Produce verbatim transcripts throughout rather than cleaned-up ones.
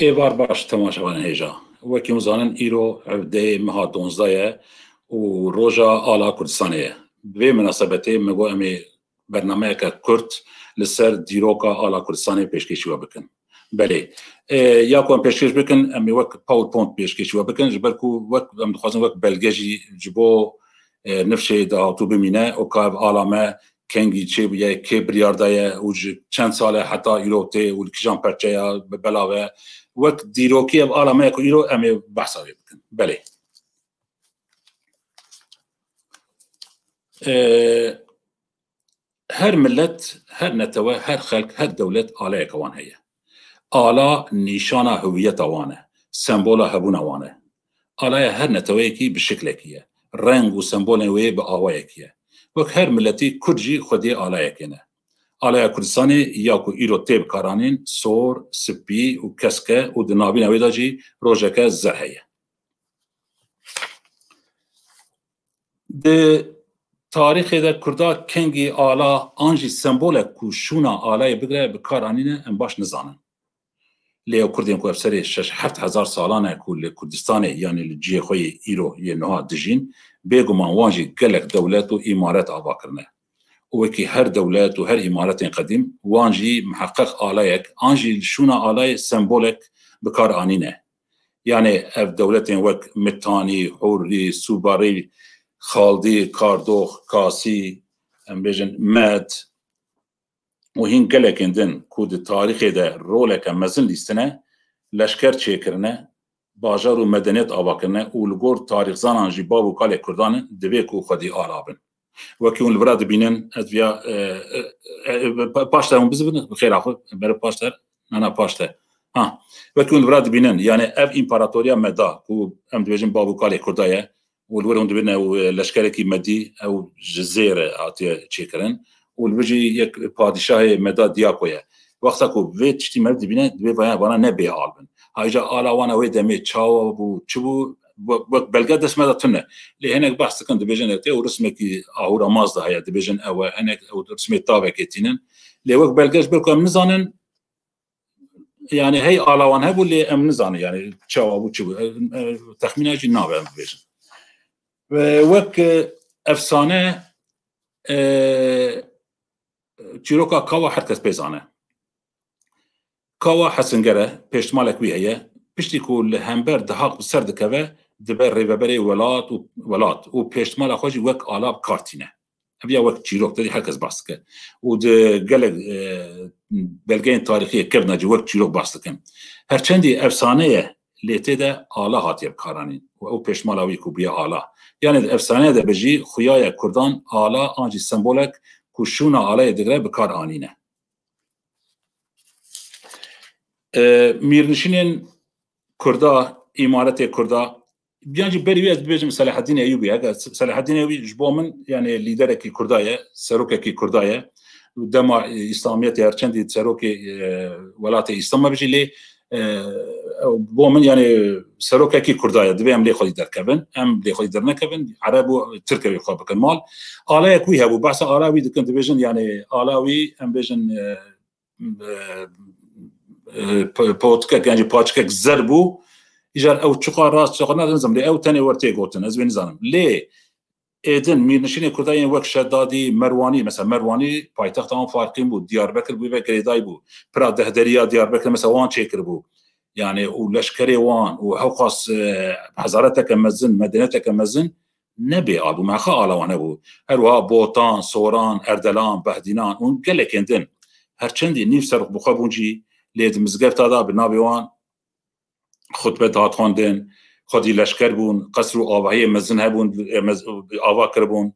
Êvar baş temaşevanên hêja. Wekî hûn zanin îro hevdehê meha donzdeh ye û roja ala Kurdistanê ye. Bi vê minasebetê min got em ê bernameyeke kurt li ser dîroka ala Kurdistanê pêşkêşî we bikin. Belê. E, ya ku em pêşkêş bikin, em ê wek PowerPoint pêşkêşî we bikin, ji ber ku wek em dixwazin wek belge jî ji bo, e, nifşê dahatû bimîne û ka ev ala me kengî çêbûye, kê biryar daye û ji çend sal e heta îro tê û li kîjan perçeya belav e. Wek dîrokî ev ala me ku îro em ê behsa wê bikin. Belê. E, her milet, her netewe, her xelk, her dewlet aleyeke wan heye. Ala nîşana hewiyeta wan e, sembola hebûna wan e. Alaya her neteweyekî bi şiklekî ye. Reng û sembolên wê bi awayekî ye. Wek her miletî, Kurd jî xwediyê alayekê ne. Alaya Kurdistanê ya ku îro tê bikaranîn, sor, spî û kesk e û di navîna wê de jî rojeke zer heye. Di tarîxê de Kurda kengî ala an jî sembolek ku şûna alayê bigire bi kar anîne, em baş nizanin. Lê ew Kurdên ku ev serê şeş heft hezar salan e ku li Kurdistanê, yanî li cihê xwe yê îro yê niha dijîn, bêguman wan jî gelek dewlet û îmaret ava kirine. Û wekî her dewlet û her îmaretên qedîm, wan jî miheqeq alayek, an jî li şûna alayê sembolek bi kar anîne. Yanî ev dewletên wek Mitanî, Hurrî, Sûbarî, Xaldî, Kardox, Kasî, em bêjin Med û hîn gelekên din ku di tarîxê de roleke mezin lîstine, leşker çêkirine, bajar û medeniyet ava kirine û li gor tarîxzanan jî bav û kalê Kurdan in, divê ku xwedî ala bin. Wekî hûn li vira dibînin, ez viya, e, e, e, pa-, paşter hûn bizibin, bi xêra xwe, bere paşter, nana paşter. Ha, wekî hûn li vira dibînin, yani ev împaratoriya me da, ku em dibêjin bav û kalê Kurda ye, û li wir hûn dibînin ew, e, leşkerekî medî, ew ji zêr hatiye çêkirin, û li vir jî yek padîşahê me da Diyako ye. Wexta ku vê tiştî meriv dibîne, divê vaya vana ne bê al bin. Hayca ala wana wê demê çawa bû, çi bû, we-, wek belge dest me de tune. Lê hinek behs dikin, dibêjin ew tê û rismekî Ahura Mazda heye, dibêjin ew e, hinek ew rismê tavekê tînin. Lê wek belge ji ber ku em nizanin, yani hey ala wan hebû, lê em nizanin yani çawa bû, çi bû. E, e, texmîna jî nabe em bibêjin. Ve wek, e, efsane, e, çîroka Kawa her kes pê zane. Kawa Hesinger e, pêştimalek wî heye. Piştî ku li hember Dihaq bi ser dikeve, dibe rêveberê welat û, welat û pêştimala xwe jî wek ala bi kar tîne. Ev ya wek çîrok, te dî her kes behs dike. Û di gelek, e, belgeyên tarîxî yê kevna jî wek çîrok behs dikin. Her çendî efsane ye, lê tê de ala hatiye bikaranîn. Û ew pêştimala wî ku bûye ala. Yanî di efsaneyê de be jî xuya ye Kurdan ala an jî sembolek ku şûna alayê digire bi kar anîne. E, mîrnişînên Kurda, îmaretê Kurda, yan jî berî wê ez bibêjim Selahaddîn Eyûbî ye. Selahaddîn Eyûbî ji bo min, yani, lîderekî Kurda ye, serokekî Kurda ye. Dema, e, Îslamiyetê her çendî serokê, e, welatê Îslam me bijî lê, e, bo min, yani, serokekî Kurda ye. Divê em lê xwedî derkevin. Em lê xwedî dernekevin. Ereb û Tirk ew ê xwe bikin mal. Aleyek wî hebû. Behsa ala wî dikin, dibêjin, yani, ala wî, em bêjin, e, e, e, p-, potikek, yani paçikek zer bû. Îcar ew çiqa rast, çiqa ne, nizim, lê ew tenê wer tê gotin, ez wê nizanim. Lê êdin mîrnişînê Kurda yên wek Şedadî, Merwanî, mesela Merwanî paytexta wan farqîn bû, Diyarbekir bû ve girêdayî bû. Pira dehderiya Diyarbekir mesela wan çêkiribû. Yani û leşkerê wan û hewqas, e, hezareteke mezin, medeniyeteke mezin ne bê al bû, meheqa ala wan hebû. Her wiha Botan, Soran, Erdelan, Behdînan û gelekên din. Her çendî nîv serok bi xwe bûn jî, lê di mizgefta de bi navê wan xutbe dihat xwendin, xwedî leşker bûn, qesr û avahiyê mezin hebûn, e, mez-, ava kiribûn.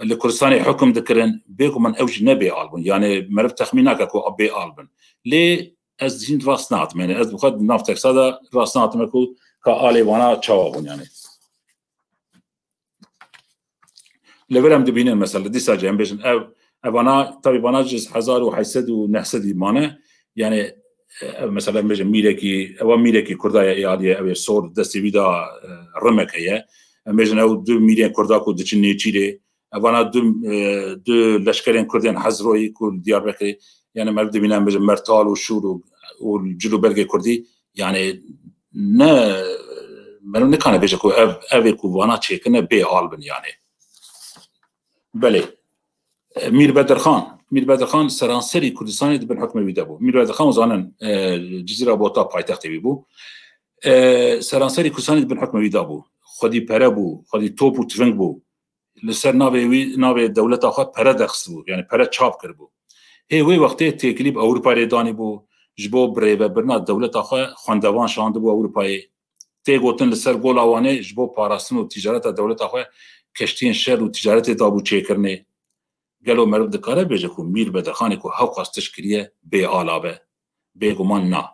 Li Kurdistanê hukm dikirin, bêguman ew jî ne bê al bûn. Yani meriv texmîn nake ku bê al bin. Lê ez hîn rast nadim. Yani ez bi xwe di nav teksa de rast nadim ku ka alê vana çawa bûn yani. Li vir em dibînin mesela, dîsa jî em bêjin ev, ev vana, tabî vana ji hezar û heyt sed û neh sedî mane, yani, e, ev mesela em bêjin mîrekî, ewa mîrekî Kurda ye, ê aliyê ew ê sor destê wî de, e, rimek heye. Em bêjin ew du mîrên Kurda ku diçin Nêçîrê, ev vana du, e, du leşkerên Kurdên Hezroyî ku li Diyarbekirê, yani meriv dibîne em bêjin mertal û şûr û, û cil û bergê Kurdî, Yani ne, meriv nikane bêje ku ev, ev ê ku vana çêkirine bê al bin yani. Belê. Mîrbedirxan, Mîrbedirxan seranserî Kurdistanê di bin hukmê wî de bû. Mîrbedirxan zanin, e, Cizîra Bota paytextê wî bû. E, seranserî Kurdistanê di bin hukmê wî de bû. Xwedî pere bû, xwedî top û tiving bû. Li ser navê wî, navê dewleta xwe pere derxistibû, yani pere çap kiribû. Hê wê wextê têkilî bi Ewropayê danîbû, ji bo birêvebirina dewleta xwe xwendevan şandibû Ewropayê. Tê gotin li ser Gola Wanê ji bo parastin û ticareta dewleta xwe keştiyên şer û ticaretê dabû çêkirinê. Gelo meriv dikare bêje ku Mîr Bedirxanê ku hewqas tişt kiriye bê ala be? Bêguman na.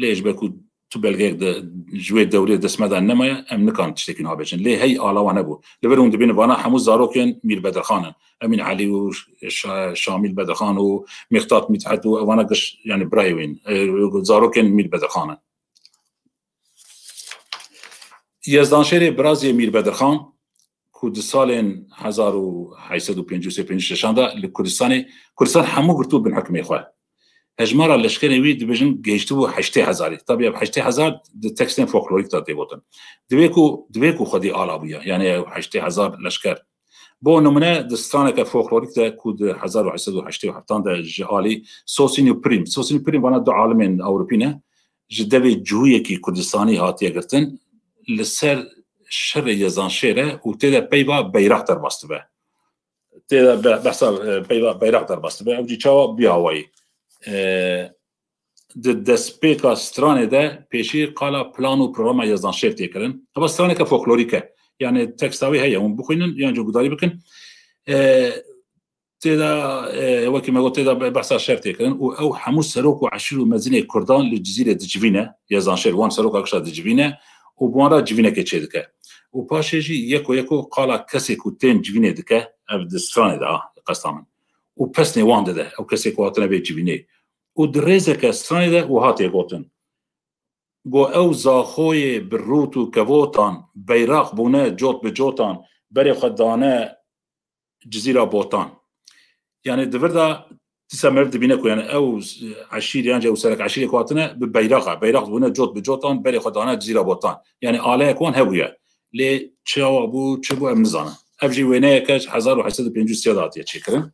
Lê ji ber ku tu belgeyek de ji wê dewrê dest me de nemaye, em nikarin tiştekî niha bêjin. Lê hey ala wan hebû. Li vir hûn dibînin vana hemû zarokên Mîr Bedirxan in. Emîn Elî û Şa-, Şamîl Bedirxan û Mîqdat Mîthet û evana giş, yani birayê wî in. E, zarokên Mîr Bedirxan in. Yezdanşêrê birazê Mîr Bedirxan ku di salên hezar û heşt sed û pêncî û sê pêncî û şeşan de li Kurdistanê, Kurdistan hemû girtibû bin hukmê xwe. Hejmara leşkerên wî dibêjin gehiştibû heştê hezarî. Tabî ev heştê hezar di tekstên folklorîk de tê gotin. Divê ku, divê ku xwedî ala bûye. Yani ew heştê hezar leşker. Bo nimune di straneke folklorîk de ku di hezar û heşt sed û heştê û heftan de ji alî Sosin û Prim. Sosin û Prim vana du alimên Ewropî ne. Ji devê cihûyekî Kurdistanî hatiye girtin. Li ser şerê Yezanşêr e û tê de peyva beyraq derbas dibe. Tê de be-, behsa, e, peyva beyraq derbas dibe. Ew jî çawa bi awayî? E, di destpêka stranê de pêşî qala plan û programa Yezanşêr tê kirin. Eva straneke folklorîk e. Yani teksta wê heye, hûn bixwînin yan jî gudarî bikin. E, tê de, e, wekî me got, tê de be-, behsa şer tê kirin û ew hemû serok û eşîr û mezinê Kurdan li Cizîrê dicivîne, Yezanşêr wan seroka gişta dicivîne û bi wan re civînekê çêdike. Û paşê jî yeko yeko qala kesê ku tên civînê dike, ev di stranê de, a, qesta min. Û pesnê wan dide, ew kesê ku hatine vê civînê. Û di rêzeke stranê de wiha tê gotin. Go ew zaxoyê bi rût û kevotan, beyraq bûne cot bi cotan, berê xwe dane Cizîra Botan. Yani di vir de dîsa meriv dibîne ku yani ew eşîr yan jî ew serek eşîrê ku hatine bi beyraxa, beyraq bûne cot bi cotan, berê xwe dane Cizîra Botan. Yani aleyek wan hebûye. Lê çawa bû, çi bû em nizanin. Ev jî wêneyeke ji hezar û heşt sed û pêncî û sê de hatiye çêkirin.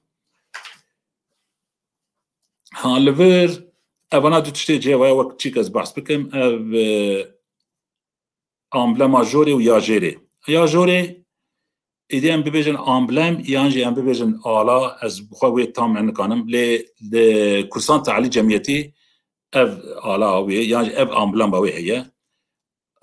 Ha, li vir, evana du tiştê cihê waya wek çîk ez behs bikim, ev, e, amblema jorê û ya jêrê. Ya jorê, êdî em bibêjin amblem, yan jî em bibêjin ala, ez bi xwe wê tam nikanim, lê li Kursan Tealî Cemiyetî ev ala wê, yan jî ev amblema wê heye.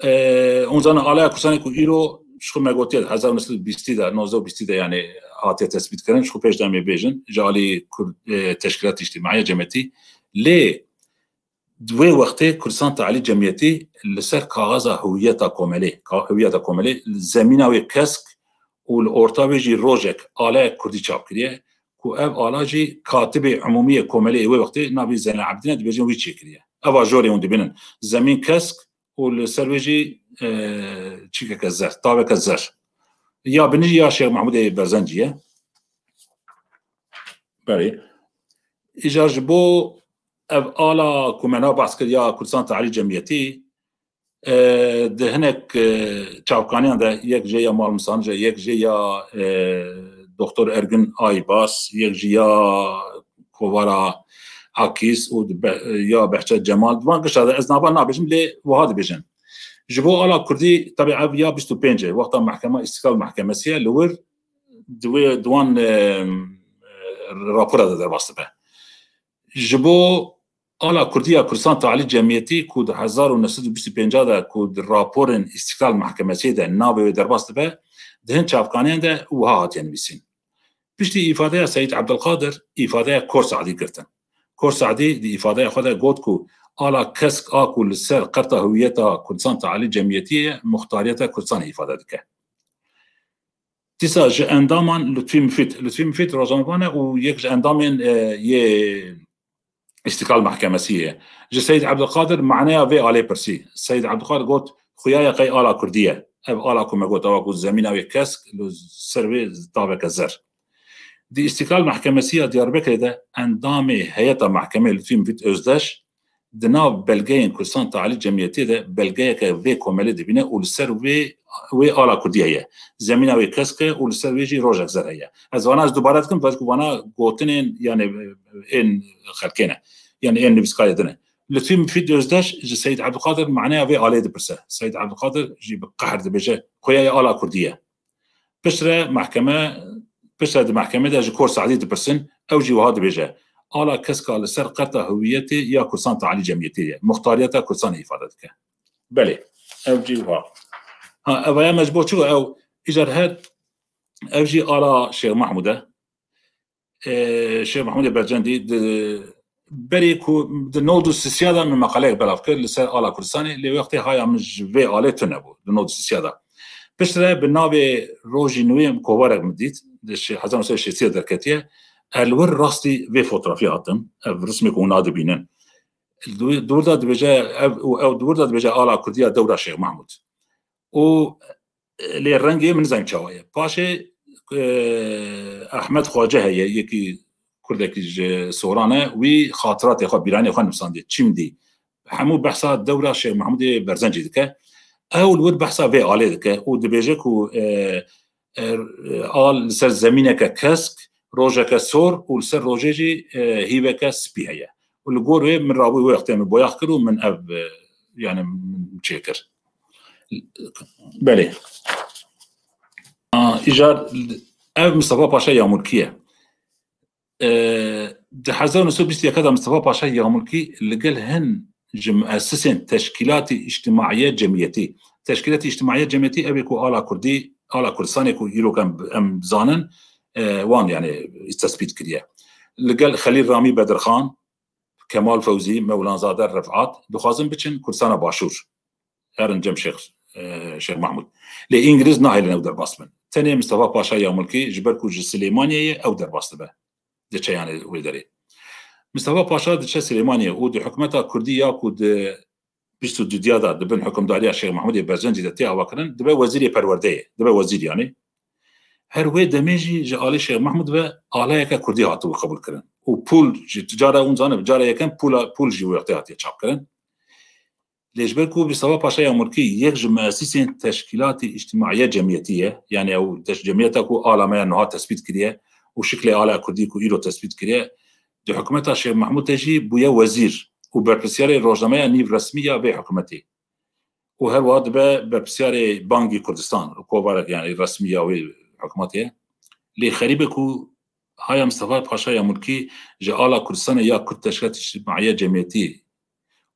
E, hûn zanin alaya Kursanê ku îro ji xwe me gotiye hezar û neh sed û bîstî de, nozdeh û bîstî de yani hatiye tespît kirin, ji xwe pêş de em ê bêjin, ji alî Kurd, e, Teşkilat Îctimaiya Cemiyetî. Lê di wê wextê Kurdistan Tealî Cemiyetî li ser kaxeza hewiyeta komelê, ka-, hewiyeta komelê, zemîna wê kesk û li orta wê jî rojek aleyek kurdî çap kiriye ku ev ala jî katibê umûmî yê komelê ê wê wextê navê Zeynel Abidîn e, dibêjin wî çêkiriye. Eva jorê hûn dibînin. Zemîn kesk û li ser wê jî, e, çîkeke zer, taveke zer. Ya binî ya Şêx Mehmûdê Berzencî ye. Belê. Îcar ji bo ev ala ku me niha behs kir ya Kurdistan Tealî Cemiyetî, e, di hinek, e, çavkaniyan de yek jê ya Mal Misanij e, yek jê ya, e, Doktor Ergin Aybas, yek jî ya Kovara Akîs û di be-, ya Behçet Cemal. Di van gişta de ez navan nabêjim, lê wiha dibêjin. Ji bo ala Kurdî, tabi ev ya bîst û pênc e, wexta mehkema Îstiklal Mehkemesî ye, li wir di wê, di wan, e, rapora de derbas dibe. Ji bo ala Kurdî ya Kurdistan Tealî Cemiyetî ku di hezar û neh sed û bîst û pênc de ku di raporên Îstiklal Mehkemesiyê de navê wê derbas dibe, di hin çavkaniyan de wiha hatiye nivîsîn. Piştî îfadeya Seyîd Ebdulqadir, îfadeya Kor Sadî girtin. Kor Sadî di îfadeya xwe de got ku ala kesk a ku li ser qerta hewiyeta Kurdistan Tealî Cemiyetî ye, muxtariyeta Kurdistanê îfade dike. Dîsa ji endaman Lutfî Mifîd. Lutfî Mifîd rojnamevan e û yek ji endamên, e, yê Îstiklal Mehkemesî ye. Ji Seyîd Ebdulqadir maneya vê alê pirsî. Seyîd Ebdulqadir got, xuya ye qey ala Kurdî ye. Ev ala ku me got, ewa ku zemîna wê kesk, li ser wê taveke zer. Di Îstiklal Mehkemesî ya Diyarbekirê de endamê heyeta mehkemê Lutfî Mifîd Özdeş di nav belgeyên Kurdistan Tealî Cemiyetê de belgeyeke vê komelê dibîne û li ser wê, wê ala Kurdî heye. Zemîna wê kesk e û li ser wê jî rojek zer heye. Ez vana ez dubare dikim, belkî vana gotinên, yani, ên xelkê ne. Yani ên nivîskarê din e. Lütfî Müfîd Özdeş ji Seyîd Ebdulkadir maneya vê alê dipirse. Seyîd Ebdulkadir jî bi qehr dibêje, Koyayê ala Kurdî ye. Piştre mehkeme, piştre di mehkemê de ji Kor Sadî dipirsin, ew jî wiha dibêje, ala keska li ser qerta hewiyetê ya Kurdistan Tealî Cemiyetê ye. Muxtariyeta Kurdistanê îfade dike. Belê, ew jî wiha. Ha, evaya me ji bo çi ew, îcar her, ew jî ala Şêx Mahmûd e. E, Şêx Mahmûdê Bercendî di berê ku di nod û sisiya de min meqaleyek belav kir li ser ala Kurdistanê, lê wextê haya min ji vê alê tune bû, di nod û sisiya de. Piştre bi navê Rojî Nûyê kovarek min dît, di şê-, hezar neh sed û şêstî de derketiye, ez li wir rastî vê fotografî hatim, ev rismê ku hûn a dibînin. Di wir de dibêje, ev, û ew di wir de dibêje ala Kurdiya dewra Şêx Mahmûd. Û, e, lê rengê min nizanî çawa ye. Paşê, e, Ehmed Xwace heye, yekî kurdekî ji Soran e, wî xatiratê xwe, bîranê xwe nivîsandiye, Çimdî. Hemû behsa dewra Şêx Mahmûdê Berzencî dike. Ew li wir behsa vê alê dike û dibêje ku, e, e, al li ser zemîneke kesk, rojeke sor û li ser rojê jî, e, hîveke spî heye. Û li gor wê min rabû wê wextê min boyax kir û min ev, e, yani min çêkir. Belê. A, îcar ev Mistefa Paşa Yamulkî ye. E, di hezar neh sed û bîst û yek de Mistefa Paşa Yamulkî li gel hin ji muesisên Teşkîlatî Îctimaiye Cemiyetî. Teşkîlatî Îctimaiye Cemiyetî ev ê ku ala Kurdî, ala Kurdistanê ku îro em, em zanin, e, wan yani tespît kiriye. Li gel Xelîl Ramî Bedirxan, Kemal Fewzî, Mewlanzade Refat dixwazin biçin Kurdistana Başûr. Herin cem Şêx, e, Şêx Mahmûd. Lê Îngiliz nahêlin ew derbas bin. Tenê Mistefa Paşa Yamulkî ji ber ku ji Silêmaniyê ye ew derbas dibe. Diçe yani wê derê. Mistefa Paşa diçe Silêmaniyê û di hikûmeta Kurdî ya ku di bîst û dudiya de di bin hikimdariya Şêx Mahmûdê Berzencî de tê avakirin, dibe wezîrê perwerdeyê, dibe wezîr yani. Her wê demê jî ji alî Şêx Mahmûd ve alayeke Kurdî hatibû qebûlkirin. Û pûl jî, tu cara hûn zanin, cara yekem pûla, pûl jî wê wextê hatiye çapkirin. Lê ji ber ku Mistefa Paşa Yamulkî yek ji muesisên Teşkîlatî Îctimaiye Cemiyetî ye, yani ew teş-, cemiyeta ku ala me ya niha tespît kiriye û şiklê ala Kurdî ku îro tespît kiriye, di hikûmeta Şêx Mahmûd de jî bûye wezîr û berpirsiyarê rojnameya nîv resmî ya vê hikûmetê. Û her wiha dibe berpirsiyarê Bangî Kurdistan, kovarek yani resmî ya wê hikûmetê ye. Lê xerîb e ku haya Mistefa Paşa Yamulkî ji ala Kurdistanê ya Kurd Teşkîlat Îctimaiye Cemiyetî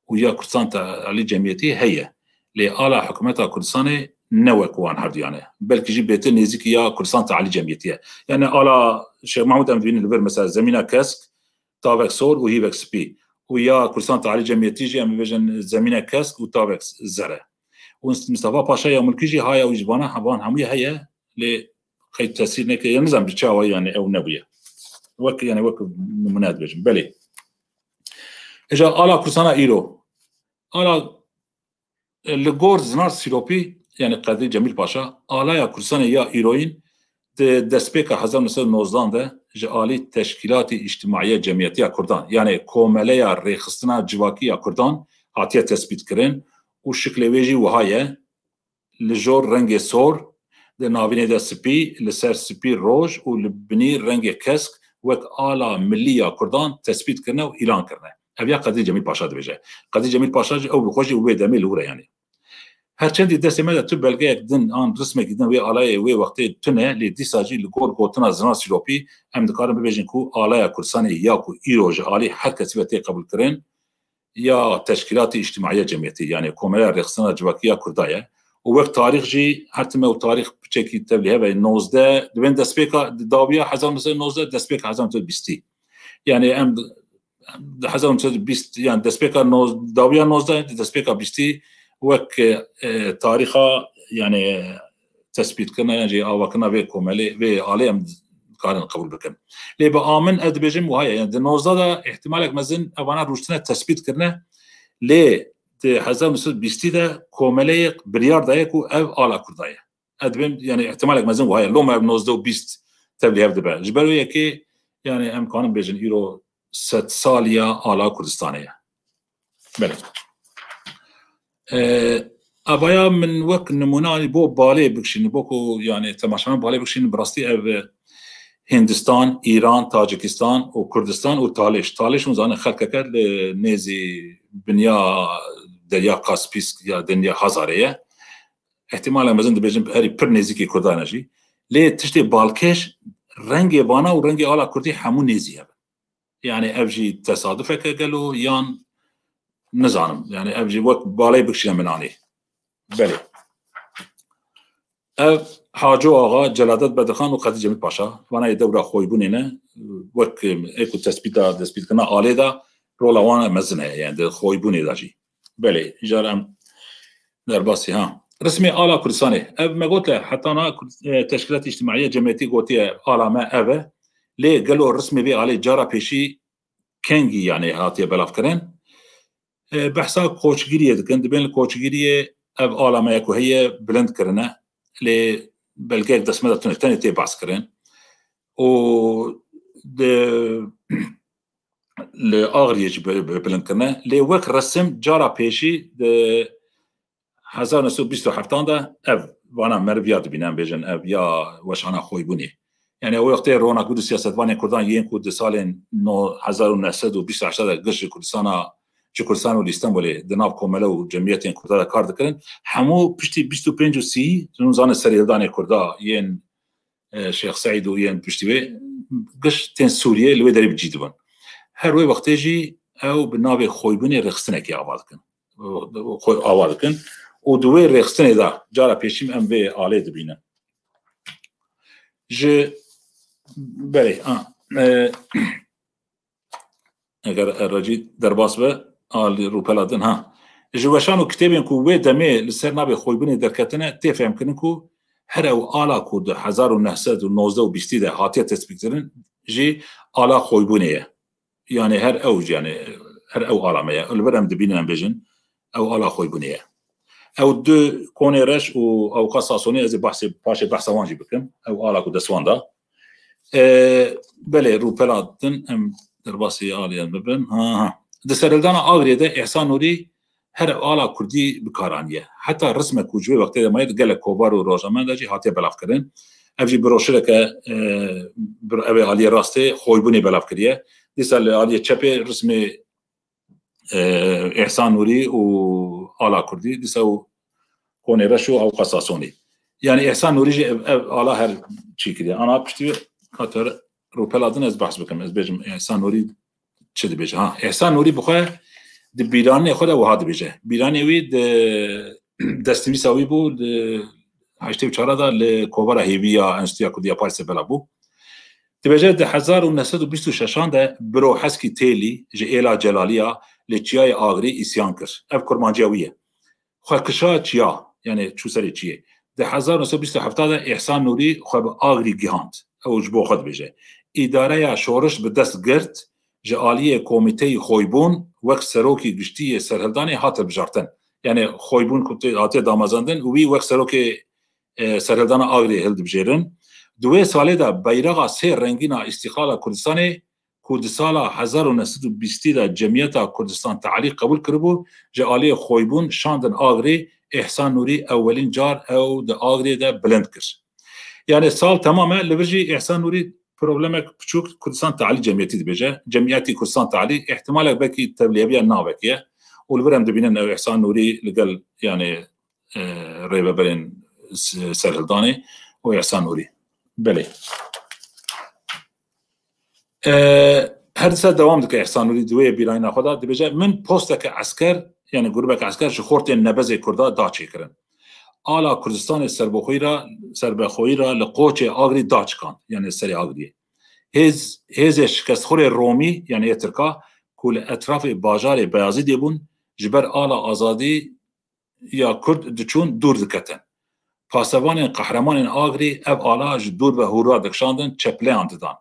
û ya Kurdistan Tealî Cemiyetî heye. Lê ala hikûmeta Kurdistanê ne wek wan herduyan e. Belkî jî bêtir nêzîkî ya Kurdistan Tealî Cemiyetî ye. Yani ala Şêx Mahmûd em dibînin li vir mesela zemîna kesk, tavek sor û hîvek spî. Û ya Kurdistan Tealî Cemiyetî jî em bibêjin zemînek kesk û tavek zer e. Û Mistefa Paşa Yamulkî jî haya wî ji vana hevan hemûyê heye, lê qey tesîr neke, ya nizam bi çawa yani ew nebûye. Wek, yani wek nimûne dibêjim. Belê. Îca ala Kurdistana îro. Ala Li gor Zinar Sîropî, yani Qedrî Cemîl Paşa, alaya Kurdistanê ya îroyîn di destpêka hezar neh sed û nozdan de ji alî Teşkîlatî Îctimaiye Cemiyetiya Kurdan, yani Komeleya Rêxistina Civakî ya Kurdan hatiye tespîtkirin û şiklê wê jî wiha ye, li jor rengê sor, di navînê de spî, li ser spî roj û li binî rengê kesk wek ala milî ya Kurdan tespît kirine û îlan kirine. Ev ya Qedrî Cemîl Paşa dibêje. Qedrî Cemîl Paşa jî ew bi xwe jî wê demê li wir e yani. Her çendî destê me de tu belgeyek din an rismekî din wê alayê wê wextê tune, lê dîsa jî li gor gotina Zinar Sîropî em dikarin bibêjin ku alaya Kurdistanê ya ku îro ji alî her kesî ve tê qebûlkirin, ya Teşkîlatî Îctimaiye Cemiyetî, yani Komeleya Rêxistina Civakî ya Kurda ye. Û wek tarîx jî her tim ew tarîx piçekî tevlî hebe, nozdeh, dibên destpêka dawiya hezar neh sed û nozdeh, destpêka hezar neh sed û bîstî. Yani em di hezar neh sed û bîst, yani destpêka noz-, dawiya nozdeh, destpêka bîstî wek, e, tarîxa, yani tespîtkirina yan jî avakirina vê komelê, vê alê em dikarin qebûl bikin. Lê bi a min ez dibêjim wiha ye, yani di nozdeh de îhtimalek mezin evana rûştine tespît kirine, lê di hezar neh sed û bîstî de komeleyê biryar daye ku ev ala Kurda ye. Ez dibêm, yani îhtimalek mezin wiha ye. Loma ev nozdeh û bîst tevlî hev dibe. Ji ber wê yekê, yani em kanin bêjin îro sed saliya ala Kurdistanê ye. Belê. Ee, Avaya min wek nimûna bo balê bikişînin, bo ku yani temaşevan balê bikişînin, bi rastî ev, e, Hindistan, Îran, Tacikistan û Kurdistan û Talêş. Talêş hûn zanin xelkeke li nêzî binya Derya Kaspîsk ya Derya Hazarê ye. Îhtîmalek mezin dibêjin herî pir nêzîkî Kurdan e jî. Lê tiştê balkêş rengê vana û rengê ala Kurdî hemû nêzî hev. Yani ev jî tesadufeke gelo yan nizanim. Yani ev jî wek balê bikişîne min anî. Belê. Ev Haco Axa, Celadet Bedirxan û Qedî Cemîl Paşa. Vana yê dewra Xoybûnê ne. Wek ê ku tespîta, destpîtkirina alê de rola wan mezin heye. Yani di Xoybûnê de jî. Belê, îcar em derbasî ha. Rismê ala Kurdistanê. Ev me gote, heta na Kurd-, e, Teşkilat Îctimaiye Cemiyetî gotiye ala me ev e. Lê gelo rismê vê alê cara pêşî kengî yani hatiye belavkirin? E, behsa koçgiriyê dikin. Dibên li koçgiriyê ev ala me ku heye bilind kirine. Lê belgeyek dest me de tune, tenê tê behs kirin. Û di, li Agiriyê jî bi-, bi-, bilind kirine. Lê wek resim cara pêşî di hezar neh sed û bîst û heft de ev vana meriv ya dibîne, em bêjin ev ya weşana Xoybûnê. Yani o wextê ronakbir û siyasetvanên Kurdan yên ku di salên no-, hezar û neh sed û bîst û heşt de giş ji Kurdistana, ji Kurdistan û li Stenbolê di nav komele û cemiyetên Kurda de kar dikirin, hemû piştî bîst û pênc û sî, hûn zanin serhildanê Kurda yên, e, Şêx Seîd û yên piştî wê giş tên Sûriyê li wê derê bi cî dibin. Her wê wextê jî ew bi navê Xoybûnê rêxistinekê ava dikin. Xwe ava dikin. Û di wê rêxistinê de cara pêşî em vê alê dibînin. Ji, belê, a, e, eger Errecî derbas be, alî rûpela din, ha. Ji weşan û kitêbên ku wê demê li ser navê Xoybûnê derketine, tê fehmkirin ku her ew ala ku di hezar û neh sed û nozdeh û bîstî de hatiye tespîtkirin jî ala Xoybûnê ye. Yani her ew, yani her ew ala me ye. Li vir em dibînin, em bêjin, ew ala Xoybûnê ye. Ew du Konê Reş û Ewqa Sasonê, ez ê behsê, paşê behsa wan jî bikim. Ew ala ku dest wan da. E, belê, rûpela din em derbasî aliyê bibin. Ha, ha. Di serhildana Agirê de Îhsan Nûrî her ew ala Kurdî bi kar aniye. Heta rismek ku ji wê wextê de maye di gelek kovar û rojnameyan de jî hatiye belavkirin. Ev jî broşureke, e, bir-, ev ê aliyê rastê Xoybûnê belav kiriye. Dîsa li aliyê çepê rismê, e, Îhsan Nûrî û ala Kurdî, dîsa û Konê Reş û Ewqa Sasonî. Yani Îhsan Nûrî jî ev, ev ala her çî kiriye. Ana piştî wê, hatir rûpela din ez behs bikim. Ez bêjim Îhsan Nûrî çi dibêje? Ha, Îhsan Nûrî bi xwe di bîranê xwe de wiha dibêje. Bîranê wî di destnivîsa wî bû, di heştê û çar de li Kovara Hêvî ya Enstitûya Kurdî ya Parîsê belav bû. Dibêje, di hezar û neh sed û bîst û şeşan de biro Heskî Têlî ji Êla Celaliya li Çiyayê Agirî îsyan kir. Ev kurmanciya wî ye. Xwe kişa çiya, yani çû serê çiyê. Di hezar neh sed û bîst û heft de Îhsan Nûrî xwe bi Agirî gihand. Ew ji bo xwe dibêje. Îdareya şoriş bi dest girt, ji aliyê Komîteyî Xoybûn wek serokî giştî yê serhildanê hat hilbijartin. Yani Xoybûn ku tê-, hatiye damezandin, wî wek serokê, e, serhildana Agirê hildibijêrin. Di wê salê de beyraxa sê rengîn a Îstîqlala Kurdistanê ku di sala hezar û neh sed û bîstî de Cemiyeta Kurdistan Tealî qebûl kiribû, ji aliyê Xoybûn şandin Agirê, Îhsan Nûrî ewelîn car ew di Agirê de bilind kir. Yani sal temam e, li vir jî Îhsan Nûrî problemek piçûk Kurdistan Tealî Cemiyetî dibêje. Cemiyetî Kurdistan Tealî îhtimalek belkî tevlîheviya navekê ye. Û li vir em dibînin ew Îhsan Nûrî li gel, yani, e, rêveberên s-, serhildanê û Îhsan Nûrî. Belê. E, her dîsa dewam dike Îhsan Nûrî di wê bîranîna xwe de, dibêje, min posteke esker, yani grûbeke esker ji xortên nebezê Kurda da çêkirin. Ala Kurdistanê serbexweyî ra, serbexweyî ra li qoçê Agirî da çikand, yani serê Agiriyê. Hêz, hêzê şikestxurê Romî, yani yê Tirka, ku li etrafê bajarê Beyazîdê bûn, ji ber ala azadî ya Kurd diçûn dûr diketin. Pasevanên qehremanên Agirî ev ala ji dûr ve hûra dikişandin, çepleyan didan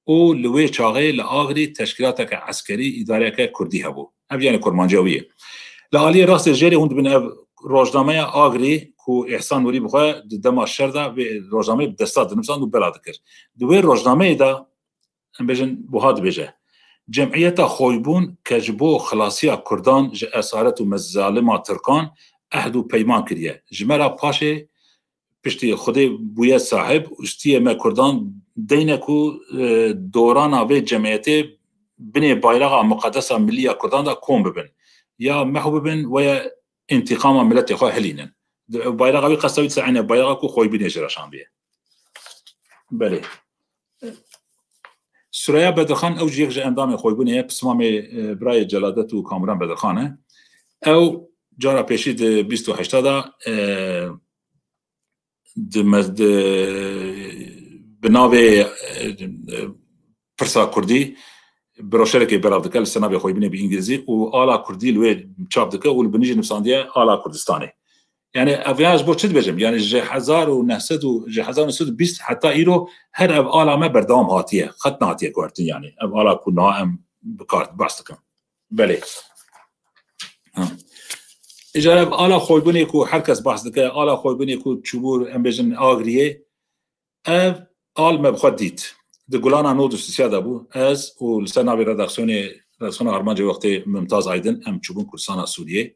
û li wê çaxê li Agirî teşkîlateke eskerî, îdareyeke Kurdî hebû. Ev yani kurmanciya wî ye. Li aliyê rastê jêrê hûn dibin ev rojnameya Agirî ku Îhsan Nûrî bi xwe di dema şer de vê rojnameyê bi desta dinivîsand û bela dikir. Di wê rojnameyê de, em bêjin, buha dibêje. Cemiyeta Xoybûn ke ji bo xilasiya Kurdan ji esaret û mezalima Tirkan ehd û peyman kiriye. Ji me re paşê piştî Xwedê bûye sahib û stiyê me Kurdan deyne ku, e, dorana vê cemiyetê binê bayraxa muqedesa milî ya Kurdan de kom bibin. Ya mehw bibin, we ya întîqama miletê xwe hilînin. Bayraxa wî qesta wî dise eyne bayraxa ku Xoybûnê jê re şandiye. Belê. Sureya Bedirxan, ew jî yek ji endamê Xoybûnê ye, pismamê, e, birayê Celadet û Kamuran Bedirxan e. Ew cara pêşî di bîst û heşta de, e, di me-, di, bi navê, e, e, Pirsa Kurdî broşerekê belav dike, li ser navê Xoybûnê bi îngilîzî û ala kurdî li wê çap dike û li binî jî nivîsandiye ala Kurdistanê. Yani ev ya ji bo çi dibêjim? Yani ji hezar û neh sed û, ji hezar û neh sed û bîst heta îro her ev ala me berdewam hatiye. Xet nehatiye guhertin yani. Ev ala ku niha em bi kar behs dikin. Belê. Ha. Îcar ev ala Xoybûnê ku her kes behs dike, ala Xoybûnê ku çûbû, em bêjin, Agriyê, ev al me bi xwe dît. Di gulana nod û sisiya de bû. Ez û li ser navê redaksiyonê, redaksiyona Armancê wextê Mumtaz Aydin, em çûbûn Kurdistana Sûriyê.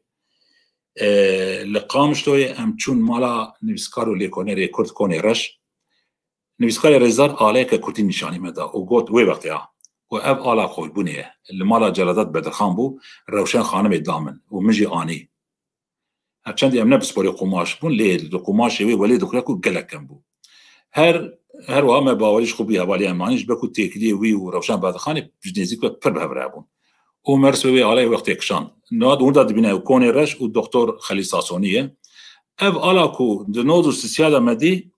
E, li Qamişloyê em çûn mala nivîskar û lêkonerê Kurd Konê Reş. Nivîskarê rêzdar aleyeke kurdî nîşanî me da û got, wê wextê ya, ku ev ala Xoybûnê ye. Li mala Celadet Bedirxan bû, Rewşen Xanimê da min û min jî anî. Her çendî em ne pisporê qumaş bûn, lê li qumaşê wê welê dixuya ku gelek kêm bû. Her, her wiha me bawerî ji xwe bû hevalî em anî, ji ber ku têkiliyê wî û Rewşen Bedirxanê ji nêzîk ve pir bi hev re bûn. Û me ristî wê aleyê wextê kişand. Niha di hûn de dibîne Konê Reş û Doktor Xelîl Sasonî ye. Ev ala ku di nod û sisiya de me dî,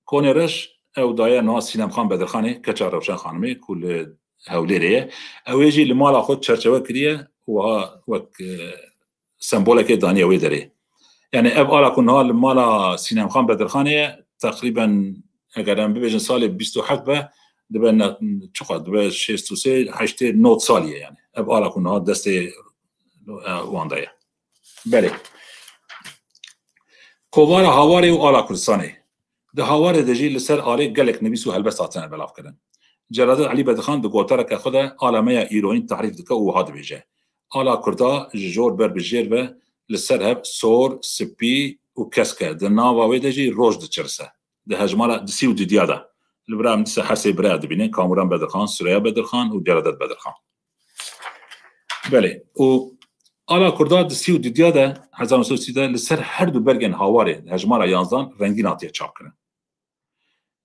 Konê Reş ew daye niha Sînem Xan Bedirxanê, keça Rewşen Xanimê ku li Hewlêrê ye. Ew ê jî li mala xwe çerçewe kiriye, wiha wek, e, sembolekê daniye wê derê. Yani ev ala ku niha li mala Sînem Xan Bedirxanê ye, teqrîben eger em bibêjin salê bîst û heft be, dibe ne, çiqas dibe şêst û sê, heştê, nod salî ye yani. Ev ala ku niha destê, e, wan de ye. Belê. Kovara Hawarê û ala Kurdistanê. Di Hawarê de jî li ser alê gelek nivîs û helbest hatine belavkirin. Celadet Elî Bedirxan di gotareke xwe de ala me ya îroyîn tahrîf dike û wiha dibêje, ala Kurda ji jor ber bi jêr ve li ser hev sor, spî û kesk e. Di nava wê de jî roj diçirise. Di hejmara di sî û didiya de. Li vir em dîsa her sê biraya dibînin, Kamuran Bedirxan, Sureya Bedirxan û Celadet Bedirxan. Belê. Û ala Kurda di sî û didiya de, hezar neh sed û sî de li ser her du bergên Hawarê, hejmara yanzdan, rengîn hatiye çapkirin.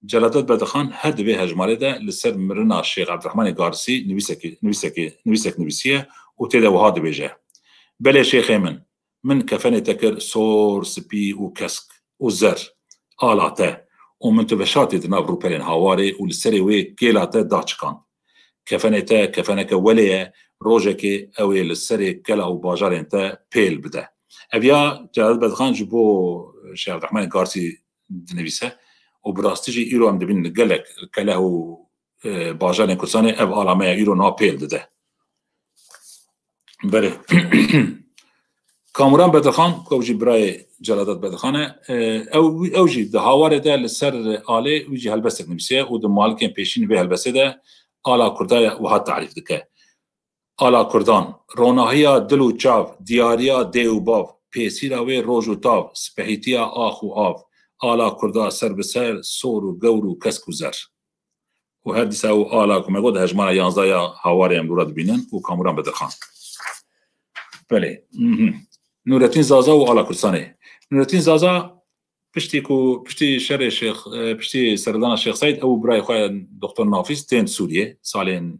Celadet Bedirxan her di vê hejmarê de li ser mirina Şêx Evdirehmanê Garsî nivîsekî, nivîsekî, nivîsek nivîsiye û tê de wiha dibêje, Belê şêxê min, min kefenê te kir sor, spî û kesk û zer, ala te, û min tu veşartî di nav rûpelên Hawarê û li serê wê kêla te da çikan. Kefenê te kefeneke welê ye, rojekê ew ê li serê kela û bajarên te pêl bide. Ev ya Celadet Bedirxan ji bo Şêx Evdirehmanê Garsî dinivîse û bi rastî jî îro em dibînin gelek keleh û, e, bajarên Kurdistanê ev ala me ya îro niha pêl dide. Belê. Kamuran Bedirxan, ku ew jî birayê Celadet Bedirxan e, e, ew, ew jî di Hawarê de li ser alê wî jî helbestek nivîsiye û di malikên pêşîn vê helbestê de ala Kurda ya wiha tarîf dike. Ala Kurdan, ronahiya dil û çav, diyariya dê û bav, pêsîra wê roj û tav, spehîtiya ax û av, ala Kurda ser bi ser, sor û gewr û kesk û zer. Û her dîsa ew ala ku me got hejmara yanzdeh ya Hawarê em li wir dibînin û Kamuran Bedirxan. Belê. Mhm. Nûretîn Zaza û ala Kurdistanê. Nûretîn Zaza piştî ku, piştî şerê Şêx, e, piştî serhildana Şêx Seîd, ew û birayê xwe Doktor Nafîs tên Sûriyê, salên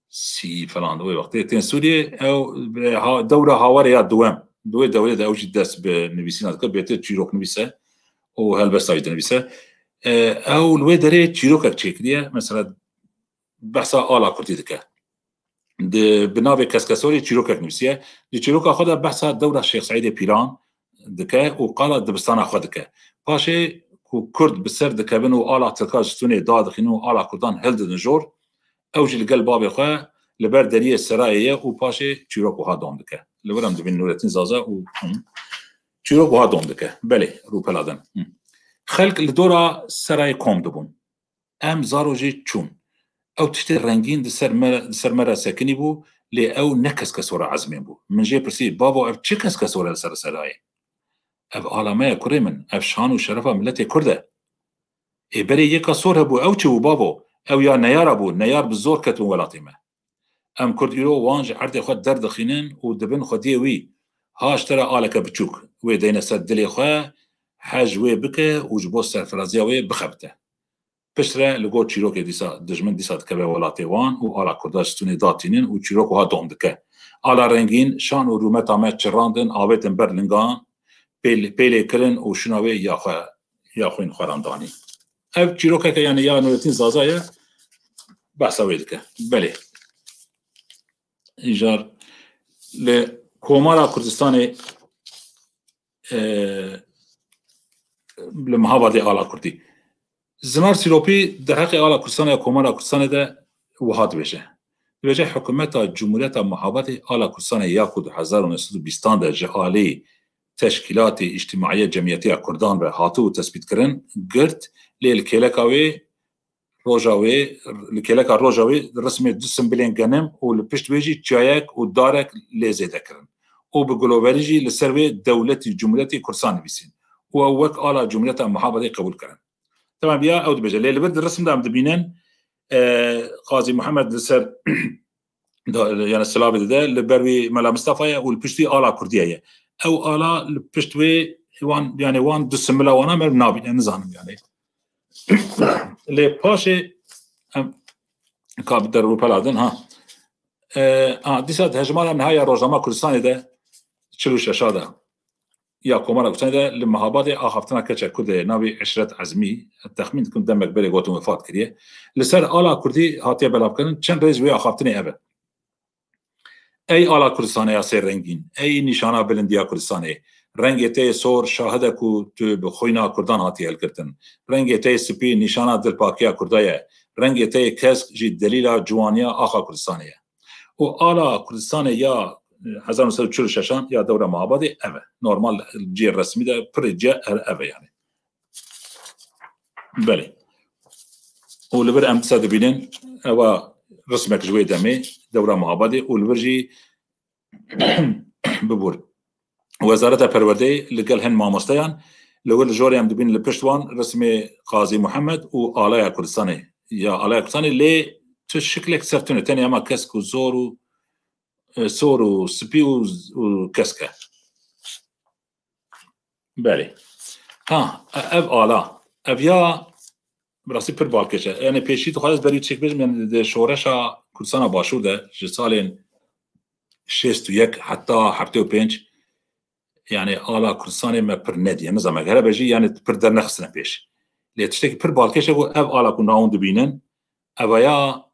sî falan wê wextê tên Sûriyê. Ew, e, ha, dewra Hawarê ya duwem. Di wê dewrê de ew jî dest bi nivîsîna dike, bêtir çîroknivîs e û helbesta jî dinivîse. E, ew li wê derê çîrokek çêkiriye, mesela behsa ala Kurdî dike. Di, bi navê Keskesorê çîrokek nivîsiye. Di çîroka xwe de behsa dewra Şêx Seîdê Pîran dike û qala dibistana xwe dike. Paşê ku Kurd bi ser dikevin û ala Tirka ji stûnê dadixînin û ala Kurdan hildidin jor, ew jî li gel bavê xwe li ber deriyê serayê ye û paşê çîrok wiha dom dike. Li wir em dibînin Nûretîn Zaza û, hı, çîrok wiha dom dike. Belê, rûpela din. Hı. Xelk li dora serayê kom dibûn. Em zaro jî çûn. Ew tiştê rengîn di ser me, di ser me re sekinî bû, lê ew ne keskesora ezmên bû. Min jê pirsî, bavo, ev çi keskesor e li ser serayê? Ev ala me ye, kurê min, ev şan û şerefa miletê Kurd e. Ê berê yeka sor hebû, ew çi bû, bavo? Ew ya neyara bû, neyar bi zor ketibûn welatê me. Em Kurd îro wan ji erdê xwe derdixînin û dibin xwediyê wî. Ha ji te re aleke biçûk, wê deyne ser dilê xwe, hej wê bike û ji bo serfiraziya wê bixebite. Piştre li gor çîrokê dîsa, dijmin dîsa dikeve welatê wan û ala Kurda ji stûnê datînin û çîrok wiha dom dike. Ala rengîn, şan û rûmeta me çirandin, avêtin ber lingan, pêl-, pêlê kirin û şûna wê ya xwe, ya xwîn xweran danî. Ev çîrokeke, yani, ya Nurettin Zaza ye, behsa wê dike. Belê. Îcar li Komara Kurdistanê, e, li Mihabadê ala Kurdî. Zinar Sîlopî di heqê ala Kurdistanê ya Komara Kurdistanê de wiha dibêje. Dibêje, hikûmeta Cumhuriyeta Mihabadê ala Kurdistanê ya ku di hezar û neh sed û bîstan de ji alî teşkîlatê îctimaiye cemiyetiya Kurdan ve hatibû tespîtkirin, girt, lê li kêleka wê roja wê, li kêleka roja wê rismê du simbilên genim û li pişt wê jî çiyayek û darek lê zêde kirin û bi guloverî jî li ser wê dewletî Cumhuriyetê Kurdistan nivîsîn û ew wek ala Cumhuriyeta Mihabadê qebûl kirin. Temam ya ew dibêje. Lê li vir di risim de em dibînin, e, Qazî Muhammed li ser da, yani silavê dide, li ber wî Mela Mistefa ye û li pişt wî ala Kurdiye ye. Ew ala li pişt wê wan, yani wan du simila wana me nabîne, nizanim yani. Lê paşê em ka bi derûpela din, ha. E, ha, dîsa di hejmara niha ya Rojnama Kurdistanê de çil û şeş de ya Komara Kurdistanê de li Mihabadê axaftina keçek Kurdê navê Eşret Ezmî, texmîn dikim demek berê gotin wefat kiriye. Li ser ala Kurdî hatiye belavkirin, çend rêz wê axaftinê ev e. Ey ala Kurdistanê ya sê rengîn, ey nîşana bilindiya Kurdistanê, rengê te yê sor şahid e ku tu bi xwîna Kurdan hatiye hilgirtin. Rengê te yê spî nîşana dilpakiya Kurda ye. Rengê te yê kesk jî delîla ciwaniya axa Kurdistanê ye. Û ala Kurdistanê ya, e, hezar neh sed û çil û şeş an ya dewra Mihabadê ev e. Normal cihê resmî de pirê cih ev e yani. Belê. Û li vir em dîsa dibînin, ewa rismek ji wê demê, dewra Mihabadê û li vir jî bibûr. Wezareta Perwerdeyê li gel hin mamosteyan, li wir li jorê em dibînin li pişt wan rismê Qazî Muhammed û alaya Kurdistanê. Ya alaya Kurdistanê lê tu şiklek ser tune, tenê hema kesk û zor û, e, sor û spî û, û kesk e. Belê. Ha, e-, ev ala. Ev ya, bi rastî pir balkêş e. Yani pêşî dixwaz berî çêk bêjim, yani di şoreşa Kurdistana Başûr de ji salên şêst û yek heta heftê û pênc, yani ala Kurdistanê me pir nediye. Nizam e. Here be jî yani pir dernexistine pêş. Lê tiştekî pir balkêş e ku ev ala ku navûn dibînin, ev ya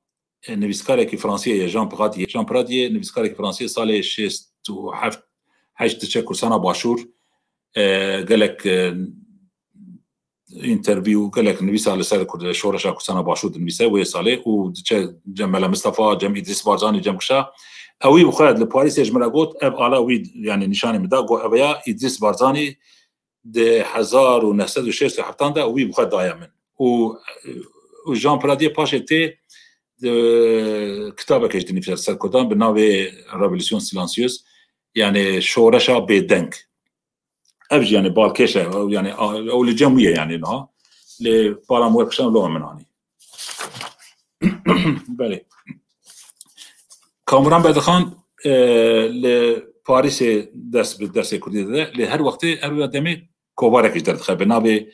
e, nivîskarekî Fransiyê ye, Jean Pradier. Jean Pradier, nivîskarekî Fransiyê salê şêst û heft heşt diçe Kurdistana Başûr, e, gelek, e, interview, gelek nivîsa li ser Kurd-, şoreşa Kurdistana Başûr dinivîse wê salê û diçe cem Mela Mistefa, cem Îdrîs Barzanî, cem kişa. Ewî bi xwe li Parîsê ji min re got, ev ala wî, yani nîşanî min da, got, ev ya Îdrîs Barzanî di hezar û neh sed û şêst û heft de wî bi xwe daye min. Û, û Jean Pradier paşê tê, e, kitabeke jî dinivîse ser Kurdan bi navê Révolution silencieuse, yani şoreşa bêdeng. Ev jî yani balkêş e, ew yani, a, ew li cem wî ye yani niha. Lê pala min werkişan lo min anî. Belê. Kamuran Bedirxan, e, li Parîsê ders bi dersê Kurdî dide. Lê her wextê, her wê demê kovarek jî derdixe. Bi navê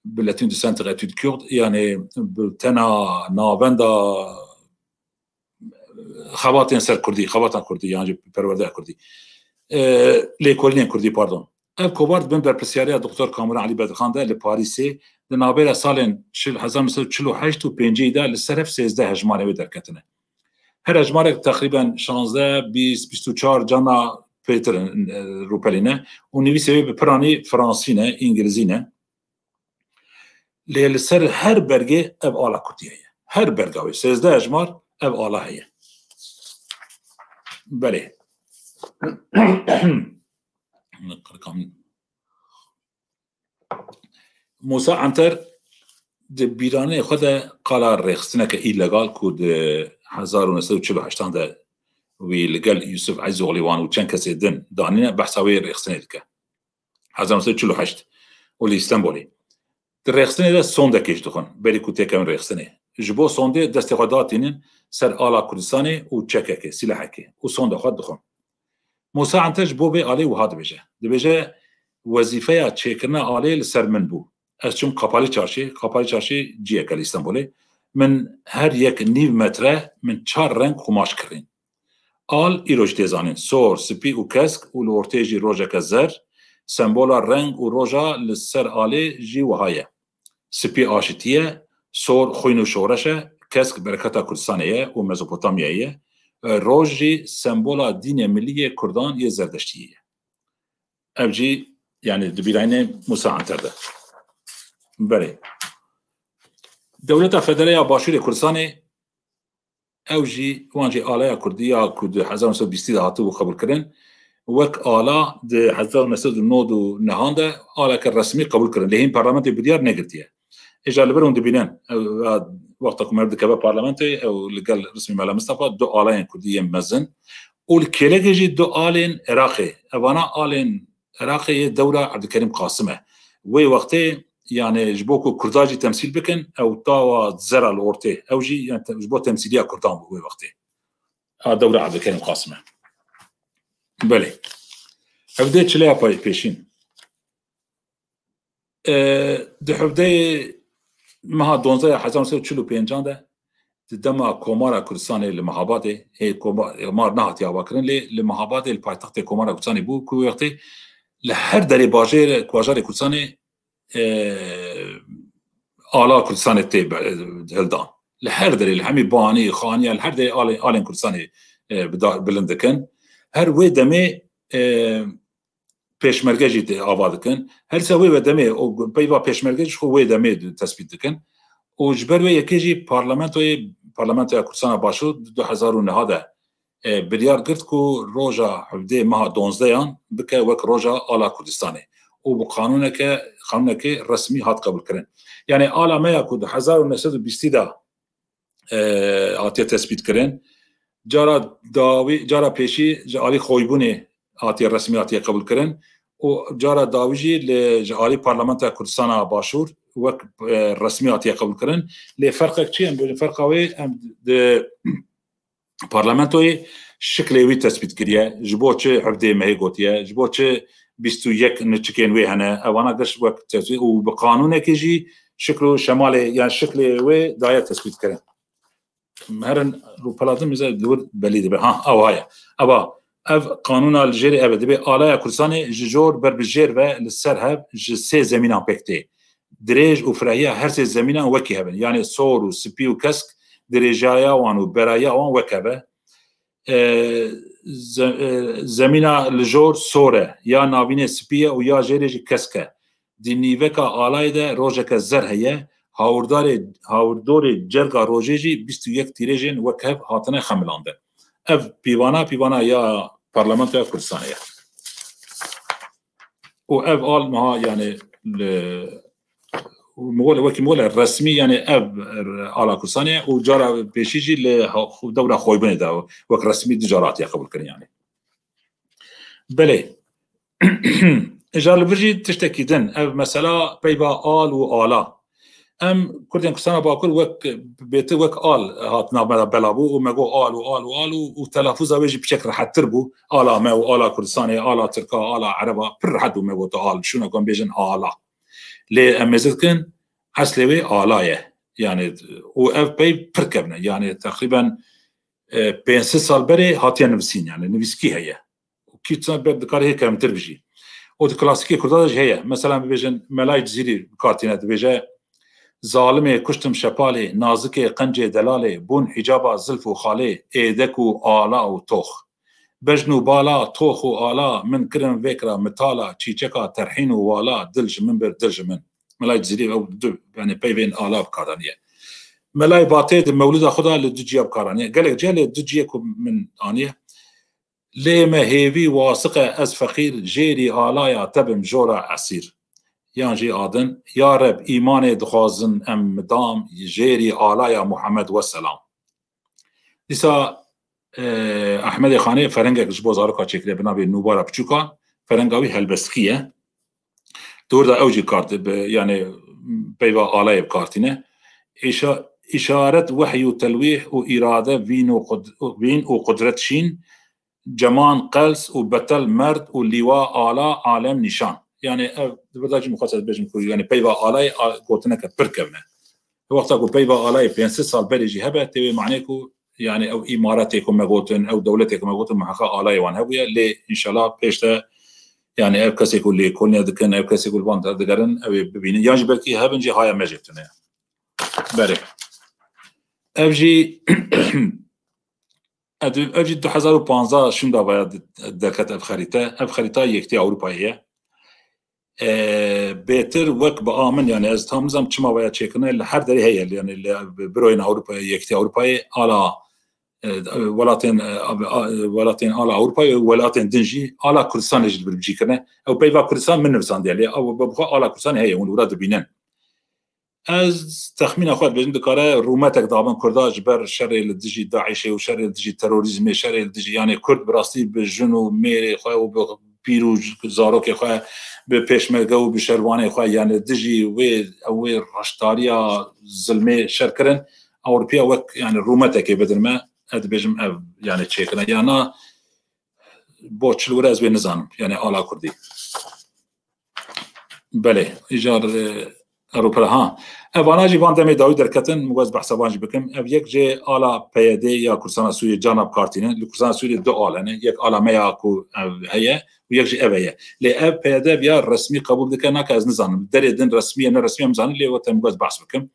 Bulletin du Centre Études Kurdes, yani bi tena navenda xebatên ser Kurdî, xebatan Kurdî, yan jî perwerdeya Kurdî. E, lêkolînên Kurdî, pardon. Ev kovar di bin berpirsyariya Doktor Kamuran Elî Bedirxan de li Parîsê di navbera salên çil, hezar neh sed û çil û heşt û pêncî de li ser hev sêzdeh hejmarê wê derketine. Her hejmarek teqrîben şazdeh, bîst, bîst û çar cana pêtir in, e, rûpelî ne û nivîsê wê bi piranî fransî ne, îngilizî ne. Lê li ser her bergê ev ala Kurdî heye. Her berga wê, sêzdeh hejmar ev ala heye. Belê. Qirkan. Musa Anter, Di bîranê xwe de qala rêxistineke îlegal ku di hezar û neh sed û çil û heştan de wî li gel Yusuf Ezoğlu wan û çend kesê din danîne, behsa wê rêxistinê dike. Hezar neh sed û çil û heşt û li Îstenbolê. Di rêxistinê de sondekê jî dixwin, berî ku têkevin rêxistinê. Ji bo sondê destê xwe datînin ser ala Kurdistanê û çekekê, sîlehekê û sonda xwe dixwin. Musa Anter ji bo vê alê wiha dibêje. Dibêje, wezîfeya çêkirina alê li ser min bû. Ez çûm Kapalı Çarşı, Kapalı Çarşı ciyek e li Îstenbolê. Min her yek nîv metre min çar reng xumaş kirîn. Al îro jî tê zanîn, sor, spî û kesk û li ortê jî rojeke zer, sembola reng û roja li ser alê jî wiha ye. Spî aşitî ye, sor xwîn û şoreş e, kesk bereketa Kurdistanê ye û Mezopotamyayê ye. E, roj jî sembola dînê milî yê Kurdan yê Zerdeştiyê ye. Ev jî, yani, di bîranê Musa Anter de. Belê. Dewleta Federe ya Başûrê Kurdistanê, ew jî, wan jî alaya Kurdî ya ku di hezar neh sed û bîstî de hatibû qebûlkirin, wek ala di hezar neh sed û nod û nehan de aleke resmî qebûl kirin. Lê hîn parlamentê biryar negirtiye. Îja li vir hûn dibînin, ew, wexta ku meriv dikeve parlamentoyê, ew li gel Rismî Mela Mistefa du alayên Kurdî yên mezin û li kêlekê jî du alên Iraqê. Evana alên Iraqê yê dewra Ebdulkerîm Qasim e. Wê wextê, yani, ji bo ku Kurda jî temsîl bikin, ew tawa zera li ortê. Ew jî, yani, te-, ji bo temsîliya Kurdan bû wê wextê. A dewra Ebdulkerîm Qasim e. Belê. Ev dê çileya pay-, pêşîn. E, di hevdeyê meha donzdeh ya hezar neh sed û çil û pêncan de, di dema Komara Kurdistanê li Mehabadê, hê Koma-, Komar nehatiye avakirin, lê li Mehabadê li paytextê Komara Kurdistanê bû, ku wê wextê li her derê bajêr-, bajarê Kurdistanê, e, ala Kurdistanê tê be-, hildan. Li her derê, li hemî banî, xaniya, li her derê alê-, alên Kurdistanê, e, bida-, bilind dikin. Her wê demê, e, pêşmerge jî tê ava dikin. Her se wê ve demê, û peyva pêşmerge jî xwe wê demê di-, tespît dikin. Û ji ber wê yekê jî parlamentoyê, Parlamentoya Kurdistana Başûr di du hezar û neh de, e, biryar girt ku roja hevdê meha donzdeyan bike wek roja ala Kurdistanê. Û bi qanûneke, qanûnekê resmî hat qebûlkirin. Yani ala me ya ku di hezar û neh sed û bîstî de e, hatiye tespît kirin. Cara dawî, cara pêşî ji alî Xoybûnê hatiye resmî hatiye qebûl kirin û cara dawî jî li, ji alî Parlamentoya Kurdistana Başûr wek, e, resmî hatiye qebûl kirin. Lê ferqek çi ye? Em bêjin ferqa wê, em di parlamentoyê şiklê wî tespît kiriye. Ji bo çi hevdê mehê gotiye? Ji bo çi bîst û yek niçikên wê hene? Evana giş wek tespît û bi qanûnekê jî şikl û şemalê, yani şiklê wê daye tespît kirin. Herin rûpela din bize li wir belî dibe. Ha, ew haya. Eva, ev qanûna li jêrê ev e. Dibe alaya Kurdistanê ji jor ber bi jêr ve li ser hev ji sê zemînan pêk tê. Dirêj û firehiya her sê zemînan wekî hev in. Yani sor û spî û kesk dirêjaya wan û beraya wan wek hev e. E, ze-, e, zemîna li jor sor e. Ya navînê spî ye û ya jêrê jî kesk e. Di nîveka alayê de rojeke zer heye, hawirdarê, hawirdorê cerga rojê jî bîst û yek tîrêjên wek hev hatine xemilandin. Ev pîvana, pîvana ya Parlamentoya Kurdistanê ye. Û ev al niha, yani, li, wekî wele resmî, yani, ev ala Kurdistanê ye û cara pêşî jî li ha-, dewra Xoybûnê de wek resmî du cara hatiye qebûlkirin, yani. Belê. Îja li vir jî tiştekî din. Ev mesela peyva al û ala. Em Kurdên Kurdistana Bakur wek, bêtir wek al hat nav me de bela bû û me got al û al û al û, û telafûza wê jî piçek rehettir bû. Ala me û ala Kurdistanê, ala Tirka, ala Ereba, pir rehet bû me got al. Şûna ku em bêjin ala. Lê em mêze dikin, eslê wê ala ye. Yani, û ev pey pir kevn e. Yani, teqrîben, e, pênc sed sal berê hatiye nivîsîn, yani nivîskî heye. Û kî çend ber dikare hê kevntir bijî. Û di klasîkê Kurda de jî heye. Mesela bibêjin, Melayê Cizîrî bi kar tîne, dibêje, zalimê kuştim şepalê, nazikê qencê delalê, bûn hîcaba zilf û xalê, êdek û ala û tox. Bejn û bala, tox û ala, min kirin vêkra mitala, çîçeka terhîn û wala, dil ji min bir, dil ji min. Melayê Cizîrî ew du, yani peyvên ala bi kar daniye. Melayê Batê di mewlida xwe de li du ciya bi kar aniye. Gelek ciya, lê du ciyê ku min aniye. Lê me hêvî wasiq e, ez feqîr, jêrî alaya te bim jora esîr. Yan jî a din, ya Reb, îmanê dixwazin em midam jêrî alaya Muhammed weselam. Dîsa, e, Ehmedê Xanê ferengek ji bo zaroka çêkiriye bi navê Nûbara Piçûka, ferenga wî helbestkî ye. Di wir de ew jî kar dibe, yani peyva alayê bi kar tîne. Îşa-, îşaret, wehy û telwîh û îrade, vîn û qud-, vîn û qudret şîn, ceman qels û betel merd û lîwa ala alem nîşan. Yani ev di wir de jî muxatab bêjim ku yani peyva alayê a-, gotineke pir kevn e. Wexta ku peyva alayê pênc sed sal berê jî hebe, tê wê manê ku yani ew îmaretê ku me gotin, ew dewletê ku me gotin, muheqeq alayê wan hebûye. Lê înşallah pêş de yani ev kesê ku lêkolîne dikin, ev kesê ku li van derdigerin, ew ê bibînin. Yan jî belkî hebin jî haya me jê tune ye. Berê. Ev jî, ev, ev jî du hezar û panzdeh şûnda vaya derket ev xerîte. Ev xerîta Yekîtiya Ewropayê ye. E, bêtir wek bi a min, yani ez tam nizam çima vaya çêkirine, li her derê heye, yani li biroyên Ewropayê, Yekîtiya Ewropayê, ala, e, welatên, e, a-, welatên ala Ewropayê û welatên din jî, ala Kurdistanê jî li vir bi cî kirine. Ew peyva Kurdistan min nivîsandiye, lê ew bi xwe ala Kurdistanê heye, hûn li wira dibînin. Ez texmîna xwe dibêjim, dikare rûmetek dabin Kurda ji ber şerê li dijî DAIŞê û şerê li dijî terorîzmê, şerê li dijî, yani Kurd bi rastî bi jin û mêrê xwe û bi pîr û zarokê xwe, bi pêşmerge û bi şervanê xwe, yani dijî wê, ew wê reştariya zilmê şer kirin, Ewropiya wek yani rûmetekê bidin me, ez dibêjim ev yani çêkirine. Ya na, bo çil were ez wê nizanim, yani ala Kurdî. Belê, îcar, e, Ewropa, ha. Evana jî van demê dawî derketin, min wez behsa van jî bikim. Ev yek jê ala P Y D ya Kurdistana Sûriyê cana bi kar tînin. Li Kurdistana Sûriyê du al hene. Yek ala me ya ku ev heye û yek jî ev heye. Lê ev P Y D ev ya resmî qebûl dike, nake ez nizanim. Derê din resmî ye, ne resmî ye, em zanin, lê wexta min wez behs bikim.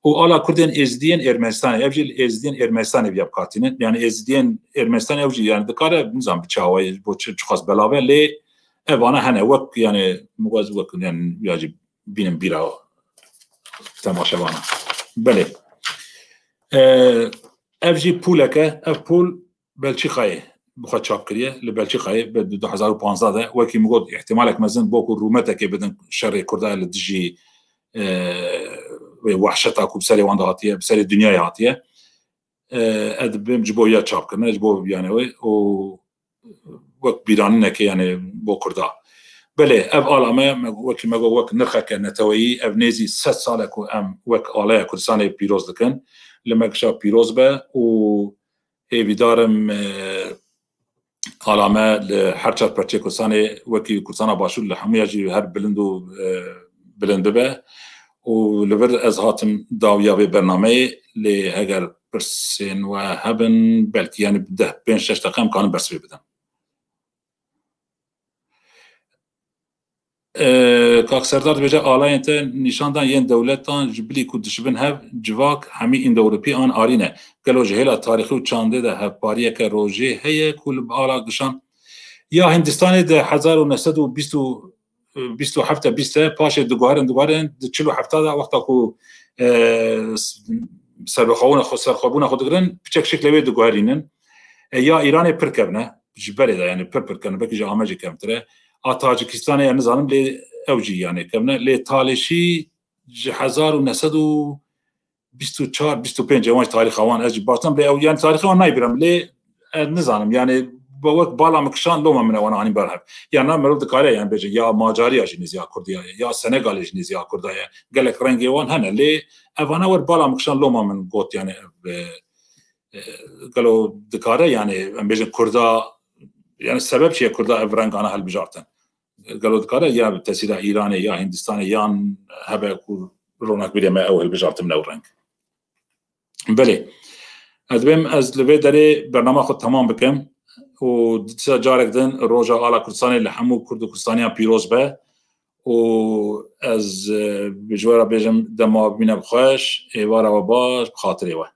Û ala Kurdên Êzidiyên Ermenistanê, ev jî li Êzidiyên Ermenistanê viya bi kar tînin. Yani Êzidiyên Ermenistanê ew jî yani dikare, nizam bi çawa, bo çi, çiqas belav e, lê evana hene wek, yani, min wez wek, yani, ya jî bînin bîra temaşevana. Belê. E, ev jî pûlek e, ev pûl Belçîkayê bi xwe çap kiriye, li Belçîkayê bi du hezar û panzdeh de, wekî min got, îhtimalek mezin bo ku rûmetekê bidin şerê Kurda li dijî, e, wê wehşeta ku bi serê wan de hatiye, bi serê dinyayê hatiye. E, ez dibêm ji bo ya çap kirine, ji bo, yani, wê û wek bîraninekê, yani, bo Kurda. Belê, ev ala me, me, wekî me got, wek nirxeke neteweyî, ev nêzî sed sal e ku em wek alaya Kurdistanê pîroz dikin. Li me gişa pîroz be û hêvîdar im, e, ala me li her çar perçeyê Kurdistanê, wekî Kurdistana Başûr, li hemûya jî her bilind û, e, bilind bibe. Û li vir ez hatim dawiya vê bernameyê, lê heger pirsên we hebin, belkî, yani, deh, pênc, şeş deqe em kanin bersivê bidin. E, Kak Serdar dibêje, alayên te nîşan dan yên dewletan ji bilî ku dişibin hev, civak hemî îndewropî an arî ne. Gelo ji hêla tarîxî û çandê de hevpariyeke rojê heye ku li ala gişan? Ya Hindistanê di hezar û neh sed û bîst û, bîst û heft de bîst de, paşê diguherin, diguherin, di çil û hefta de wexta ku, e, s-, serbixwebûna xwe, serxwebûna xwe digirin, piçek şiklê wê diguherînin. E, ya Îranê pir kevn e, ji berê de, yani pir pir kevn e, belkî ji Amed jî kevntir e. A Tacikistanê ya nizanim, lê ew jî yani kevn e. Lê Talişî ji hezar û neh sed û bîst û çar, bîst û pênc, ewan jî tarîxa wan ez jî baş dizanim, lê ew, yani tarîxa wan nayê bîra min, lê ez nizanim, yani bi wek bala min kişan loma min e wan anîn ber hev. Ya na, mirov dikare yani bêje, ya Macariya jî nêzî ya Kurdiya ye, ya Senegalê jî nêzî ya Kurda ye. Gelek rengê wan hene, lê evana wer bala min kişan loma min got, yani ev, e, e, gelo dikare, yani em bêjin Kurda, yani sebeb çi ye Kurda ev rengana hilbijartin? Gelo dikare ya bi tesîra Îranê, ya Hindistanê, yan hebe ku ronakbîrê me ew hilbijartin ew reng? Belê. Ez dibêm ez li vê derê bernama xwe temam bikim û dîsa carek din roja ala Kurdistanê li hemû Kurd û Kurdistaniyan pîroz be û ez, e, bi ji we re bêjim dema bimîne bi xweş, êvara we baş, bi xatirê we.